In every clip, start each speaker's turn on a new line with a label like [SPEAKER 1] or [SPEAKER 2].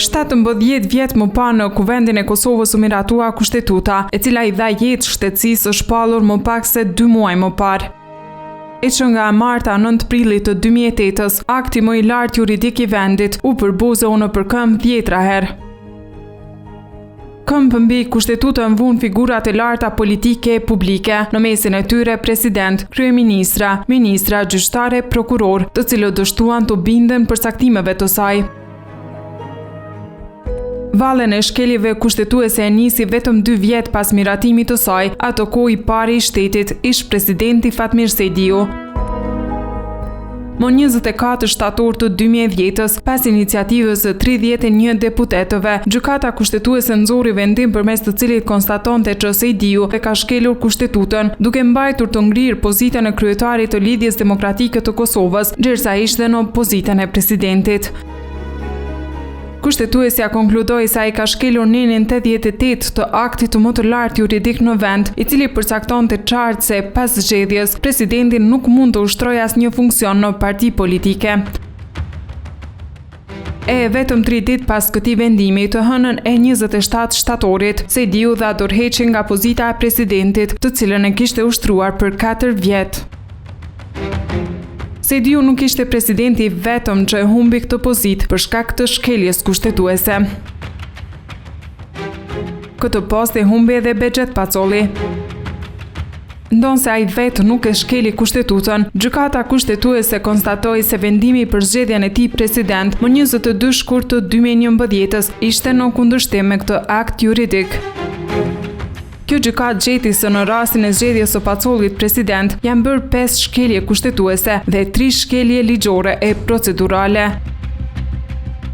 [SPEAKER 1] 17 vjet më parë në Kuvendin e Kosovës u miratua Kushtetuta, e cila i dha jetë shtetësisë së shpallur më pak se dy muaj më parë. E që nga e marta 9 prillit të 2008-ës, akti më i lartë juridik i vendit u përbuz e u nëpërkëmb dhjetra herë. Këmbë mbi Kushtetutën vunë figurat e larta politike e publike, në mesin e tyre presidentë, kryeministra, ministra, gjyqtarë e prokurorë, të cilët dështuan t'u binden përcaktimeve të saj. Valën e shkeljeve kushtetuese e nisi vetëm dy vjet pas miratimit të saj, atë kohë i pari i shtetit, ish-presidenti Fatmir Sejdiu. Më 24 shtator të 2010-ës, pas iniciativës së 31 deputetëve, Gjykata Kushtetuese nxori vendim përmes të cilit konstatonte që Sejdiu e ka shkelur Kushtetutën, duke mbajtur të ngrirë pozitën e kryetarit të Lidhjes Demokratike të Kosovës, gjersa ishte në pozitën e presidentit. Kushtetuesja konkludoi se ai ka shkelur nenin 88 të aktit më të lartë juridik në vend, i cili përcaktonte qartë se pas zgjedhjes, presidenti nuk mund të ushtrojë asnjë funksion në parti politike. E vetëm tri ditë pas këtij vendimi, të hënën e 27 shtatorit, Sejdiu dha dorëheqjen nga pozita e presidentit, të cilën e kishte ushtruar për 4 vjet. Sejdiu nuk ishte presidenti i vetëm që e humbi këtë pozitë për shkak të shkeljes kushtetuese. Këtë post e humbi edhe Behgjet Pacolli. Ndonëse ai vetë nuk e shkeli kushtetutën, Gjykata Kushtetuese konstatoi se vendimi për zgjedhjen e tij president më 22 shkurt të 2011-ës ishte në kundërshtim me këtë akt juridik. Kjo gjykatë gjeti se në rastin e zgjedhjes së Pacollit president janë bërë pesë shkelje kushtetuese dhe tri shkelje ligjore e procedurale.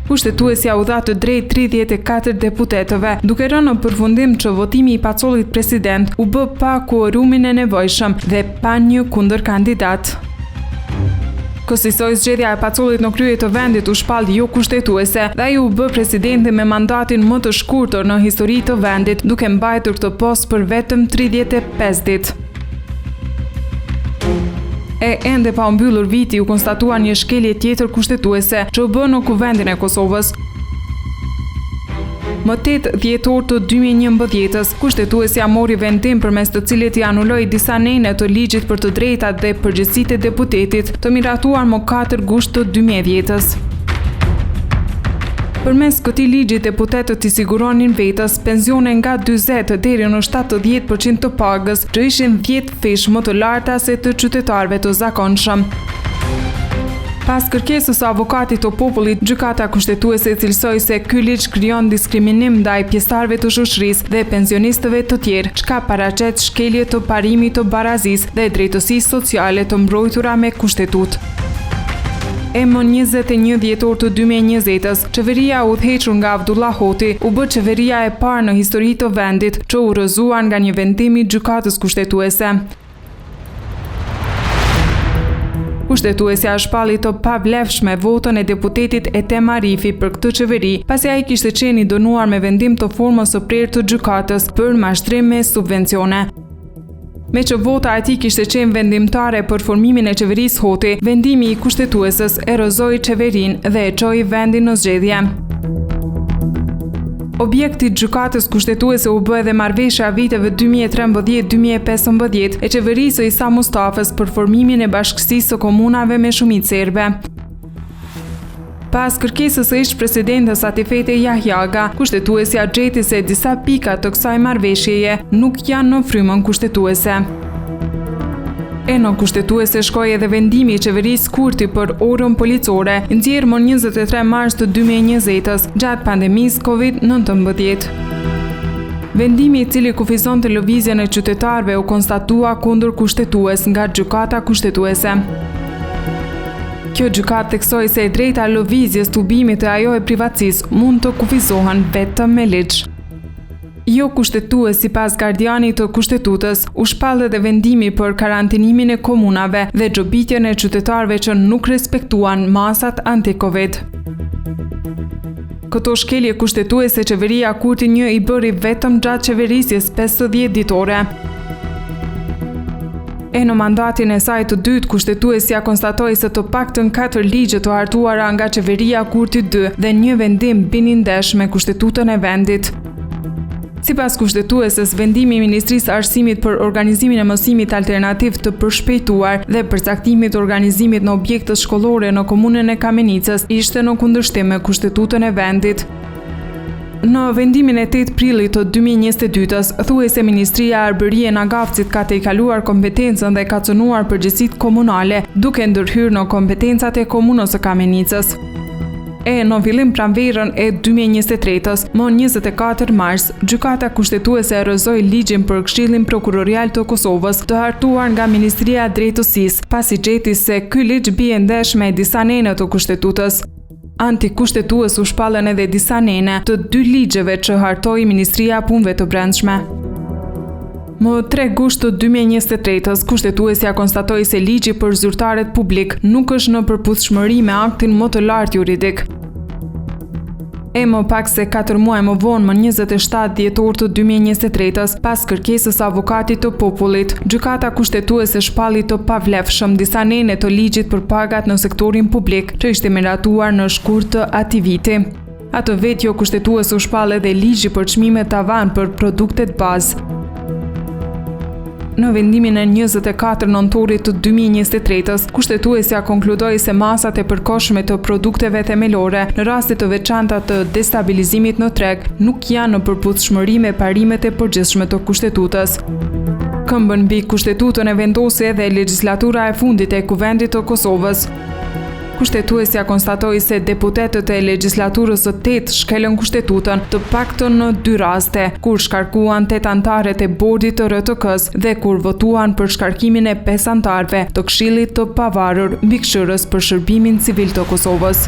[SPEAKER 1] Kushtetuesja u dha të drejtë 34 deputetëve, duke rënë në përfundim që votimi i Pacollit president u bë pa kuorumin e nevojshëm dhe pa një kundërkandidat. Kësisoj zgjedhja e Pacollit në krye të vendit u shpall jo kushtetuese dhe ai u bë presidenti me mandatin më të shkurtër në histori të vendit, duke mbajtur këtë post për vetëm 35 ditë. E ende pa u mbyllur viti u konstatua një shkelje tjetër kushtetuese që u bë në Kuvendin e Kosovës. Më 8 dhjetor të 2011-ës, Kushtetuesja mori vendim përmes të cilit i anuloi disa nene të ligjit për të drejtat dhe përgjegjësitë e deputetit, të miratuar më 4 gusht të 2010-ës. Përmes këtij ligji deputetët i siguronin vetes pensione nga 40 deri në 70% të pagës, që ishin 10 fish më të larta se të qytetarëve të zakonshëm. Pas kërkesës së Avokatit të Popullit, Gjykata Kushtetuese cilësoi se ky ligj krijon diskriminim ndaj pjesëtarëve të shoqërisë dhe pensionistëve të tjerë, çka paraqet shkelje të parimit të barazisë dhe drejtësisë sociale të mbrojtura me Kushtetutë. E më 21 dhjetor të 2020-ës, qeveria e udhëhequr nga Avdullah Hoti u bë qeveria e parë në histori të vendit që u rrëzua nga një vendim i Gjykatës Kushtetuese. Kushtetuesja shpalli të pavlefshme votën e deputetit Etem Arifi për këtë qeveri, pasi ai kishte qenë i dënuar me vendim të formës së prerë të gjykatës për mashtrim me subvencione. Meqë vota e tij kishte qenë vendimtare për formimin e qeverisë Hoti, vendimi i Kushtetueses e rrëzoi qeverinë dhe e çoi vendin në zgjedhje. Objekt i Gjykatës Kushtetuese u bë edhe marrëveshja e viteve 2013-2015 e qeverisë së Isa Mustafës për formimin e Bashkësisë së Komunave me shumicë serbe. Pas kërkesës së ish-presidentes Atifete Jahjaga, Kushtetuesja gjeti se disa pika të kësaj marrëveshjeje nuk janë në frymën kushtetuese. E në Kushtetuese shkoi edhe vendimi i qeverisë Kurti për orën policore, nxjerrë më 23 mars të 2020-ës, gjatë pandemisë Covid-19. Vendimi i cili kufizonte lëvizjen e qytetarëve u konstatua kundërkushtetues nga Gjykata Kushtetuese. Kjo gjykatë theksoi se e drejta e lëvizjes, tubimit e ajo e privatësisë mund të kufizohen vetëm me ligj. Jo kushtetues sipas gardianit të Kushtetutës, u shpall edhe vendimi për karantinimin e komunave dhe gjobitjen e qytetarëve që nuk respektuan masat anti-Covid. Këto shkelje kushtetuese qeveria Kurti 1 i bëri vetëm gjatë qeverisjes 50 ditore. E në mandatin e saj të dytë, kushtetuesja konstatoi se të paktën katër ligje të hartuara nga qeveria Kurti 2 dhe një vendim binin ndesh me kushtetutën e vendit. Sipas kushtetueses, vendimi i Ministrisë së Arsimit për organizimin e mësimit alternativ të përshpejtuar dhe përcaktimit të organizimit në objektet shkollore në komunën e Kamenicës ishte në kundërshtim me kushtetutën e vendit. Në vendimin e 8 prillit të 2022-s, thuhej se Ministria e Arbërie Nagavcit ka tejkaluar kompetencën dhe ka cënuar përgjegjësitë komunale, duke ndërhyrë në kompetencat e komunës së Kamenicës. E në fillim pranverën e 2023-s, më 24 mars, Gjykata Kushtetuese e rrëzoi ligjin për Këshillin Prokurorial të Kosovës, të hartuar nga Ministria e Drejtësisë, pasi gjeti se ky ligj bie ndesh me disa nene të Kushtetutës. Antikushtetues u shpallën edhe disa nene të dy ligjeve që hartoi Ministria e Punëve të Brendshme. Më 3 gusht të 2023-ës, Kushtetuesja konstatoi se ligji për zyrtarët publik nuk është në përputhshmëri me aktin më të lartë juridik. E më pak se 4 muaj më vonë, më 27 dhjetor të 2023-ës, pas kërkesës së avokatit të popullit, Gjykata Kushtetuese shpalli të pavlefshëm disa nene të ligjit për pagat në sektorin publik, që ishte miratuar në shkurt të atij viti. Atë vit jo kushtetues u shpall edhe ligji për çmimet tavan për produktet bazë. Në vendimin e 24 nëntorit të 2023-ës, kushtetuesja konkludoi se masat e përkohshme të produkteve themelore në raste të veçanta të destabilizimit në treg nuk janë në përputhshmëri me parimet e përgjithshme të kushtetutës. Këmbën mbi kushtetutën e vendosi edhe legjislatura e fundit e Kuvendit të Kosovës. Kushtetuesja konstatoi se deputetët e legjislaturës së tetë shkelën kushtetutën të paktën në dy raste, kur shkarkuan tetë anëtarët e bordit të RTK-së dhe kur votuan për shkarkimin e pesë anëtarëve të Këshillit të Pavarur Mbikëqyrës për Shërbimin Civil të Kosovës.